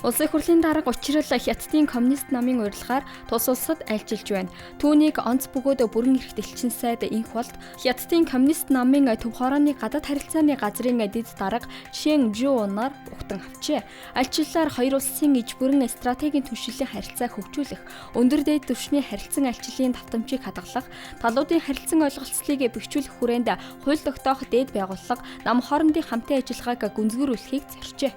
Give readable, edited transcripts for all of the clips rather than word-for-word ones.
Улсын хурлын дарга учрал Хятадын коммунист намын урилгаар тус улсад альжилж байна. Түүнийг онц бөгөөд бүрэн эрхт элчин сайд инх болд Хятадын коммунист намын төв хорооны гадаад харилцааны газрын дэд дарга Шен Жуунаар ухтан авчээ. Альчлалаар хоёр улсын иж бүрэн стратегийн түвшинлийн харилцааг хөгжүүлэх, өндөр дээд түвшний харилцан альчлалын давтамжийг хадгалах, талуудын харилцан ойлголцлыг бэхжүүлэх хүрээнд хууль тогтоох дээд байгууллага нам хоорондын хамтын ажиллагааг гүнзгийрүүлэхийг зорьжээ.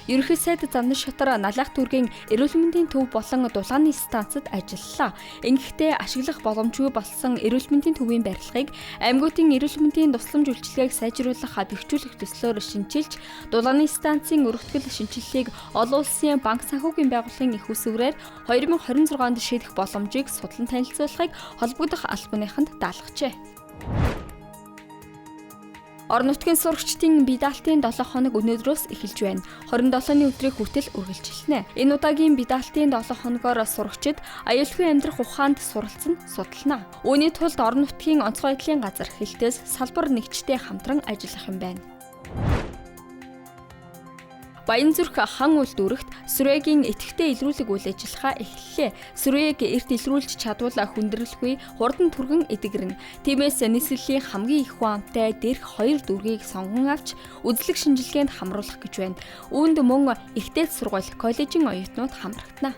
Ерөнхий сайд Замнас шатар Налаах дүүргийн эрүүл мэндийн төв болон дулааны станцад ажиллалаа. Ингэхдээ ашиглах боломжгүй болсон эрүүл мэндийн төвийн барилгыг аймагуудын эрүүл мэндийн тусламж үйлчилгээг сайжруулах, бэхжүүлэх төслөөр шинчилж, дулааны станцын өргөтгөл шинчиллийг олон улсын банк санхүүгийн байгууллагын их усврээр 2026 онд шийдэх боломжийг судлан танилцуулахыг холбогдох албаныханд даалгажээ. Орон нутгийн сурагчдын бие даалтын 7 хоног өнөөдрөөс эхэлж байна. 27-ны өдрийг хүртэл үргэлжилнэ. Энэ удаагийн бие даалтын 7 хоногоор сурагчид аюулгүй амьдрах ухаанд суралцсан, судална. Үүний тулд орон нутгийн онцгой байдлын газар хэлтээс салбар нэгжтэй хамтран ажиллах юм байна. Баянзүрх хан үйлдвэрт сүрэгийн идэвхтэй илрүүлэг үйл ажиллагаа эхэллээ. Сүрээг эрт илрүүлж чадвал хүндрэлгүй хурдан түргэн эдгэрнэ. Тиймээс нийслэлийн хамгийн их хүн амтай дээрх хоёр дүүргийг сонгон авч үзлэг шинжилгээнд хамруулах гэж байна. Үүнд мөн ихтэй сургууль, коллежийн оюутнууд хамрагдана.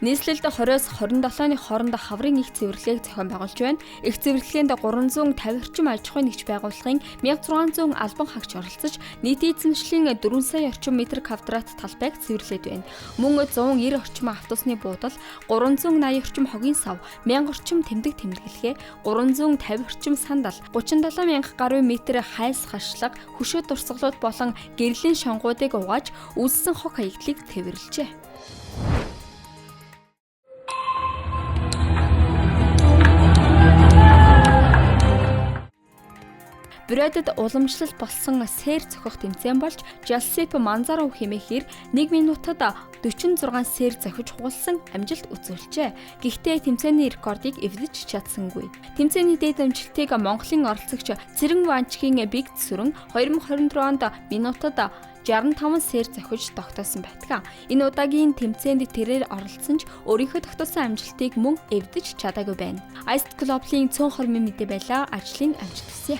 Нийслэлд 20-оос 27-ны хооронд хаврын их цэвэрлэгийг зохион байгуулж байна. Их цэвэрлэгээнд 350 орчим аж ахуйн нэгж байгууллагын 1600 албан хаагч оролцож, нийт эзэмшлийн 4 сая орчим метр квадрат талбайг цэвэрлээд байна. Мөн 190 орчим автобусны буудал, 380 орчим хогийн сав, 1000 орчим тэмдэг тэмдэглэгээ, 350 орчим сандал, 37 мянга гаруй метр хайс хашлага, хөшөө дурсгалууд болон гэрлийн шонгуудыг угааж үүссэн хог хаягдлыг цэвэрлжээ. Бүрээдэд уламжлал болсон сэр зохих тэмцээн болж Жалсип Манзаров хэмээхээр 1 минутад 46 сэр зохиж хугалсан амжилт үзүүлжээ. Гэхдээ тэмцээний рекордыг эвдэж чадсангүй. Тэмцээний дээд амжилтыг Монголын оролцогч Цэрэн Ванчгийн Биг Сүрэн 2024 онд минутад 65 сэр зохиж тогтоосон байдаг. Энэ удаагийн тэмцээнд тэрээр оролцсон ч өөрийнхөө тогтоосон амжилтыг мөн эвдэж чадаагүй байна. Ice Global-ийн цөөн хормын мэдээ байлаа. Ажлын амжилт хүсье.